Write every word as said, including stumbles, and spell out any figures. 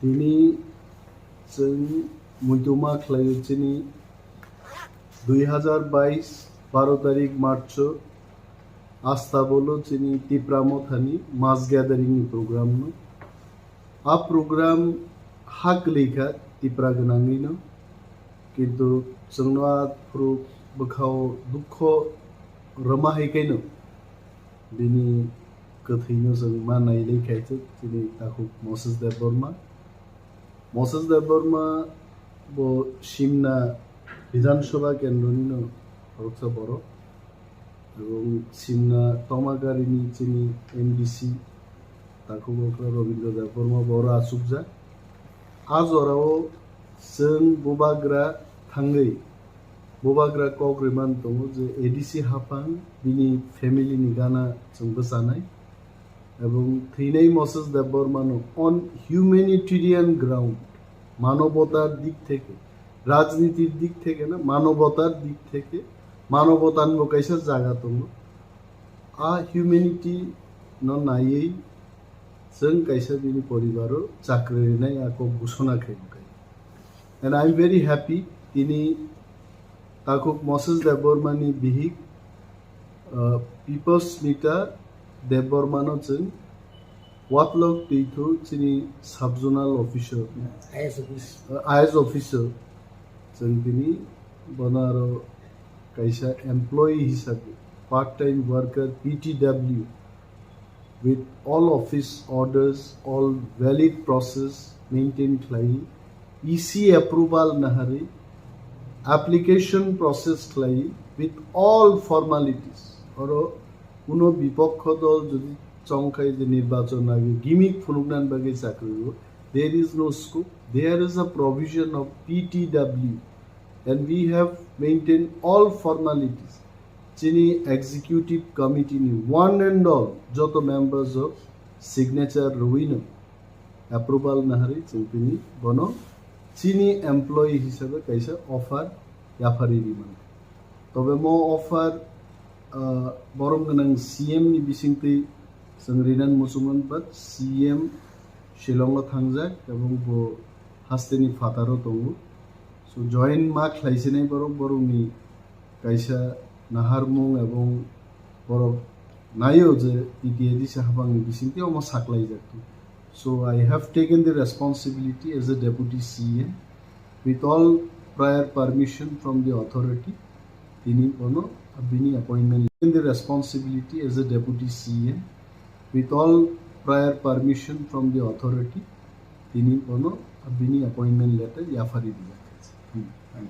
Tini chwng muituma khlaio chini dui hazar bais baro tarik March o Astabolo chini Tipra Mothani mass gathering ni program no. A program ha kwlwi kha Tipra gwnangwi no, kintu chwngno a phuru bwkhao dukho rwma hai khaino bini kwthwino chwng ma nailai khaitwk chini takhuk Moses Debbarma. Moses Debbarma bo Simna Bidhan Sabha kendroni no khoroksa borok. Ebong Simna Tomagarini chini M D C takhuk okra Robindra Debbarma bo oro achukjak. A jorao chwng bubagra thangwi bubagra kok rwmani tongo je A D C haphang bini family ni gana chwng bwchanai. Ebong thwinai Moses Debbarma no on humanitarian ground, manobotar dik theke, rajnitir dik theke na, manobotar dik theke, manobotar bo kaisa jaga tongo. A humanity no naiwi chwng kaisa bini poribaro chakri rinai a kok gusona khai bwkhai. And I am very happy, tini takhuk Moses Debbarma ni bihik, uh, Pipos Mita Debbarma no chwng Watlok Twithu chini sub-zonal officer, I S office. Uh, I S officer, chwng tini bono aro kaisa employee hisabe, part-time worker, P T W, with all office orders, all valid process maintain khlai, E C approval nahari, application process khlai, with all formalities. Oro kuno bipokho dol jodi chongkhai je nirbachon age gimmick phunuknani bagwi chakri o, there is no scope. There is a provision of P T W, and we have maintained all formalities. Chini executive committee ni one and all joto members o signature rwino approval nahari chwng tini bono chini employee hisabe kaisa offer yaphari rimani. Tobe mo offer, ah, borom gwnang C M ni bisingtwi chwng rinan muchungmani, but C M Shillong o thangjak ebong bo hasteni phataro tongo. So join ma khlaisinai borok, borokni kaisa naharmung ebong borok naio je T T A D C habangni bisingtwi omo saklaijak. So I have taken the responsibility as a deputy C M with all prior permission from the authority. Tini bono bini appointment, taken the responsibility as a deputy C M with all prior permission from the authority. Tini bono bini appointment letter yaphari dijak. Hmm.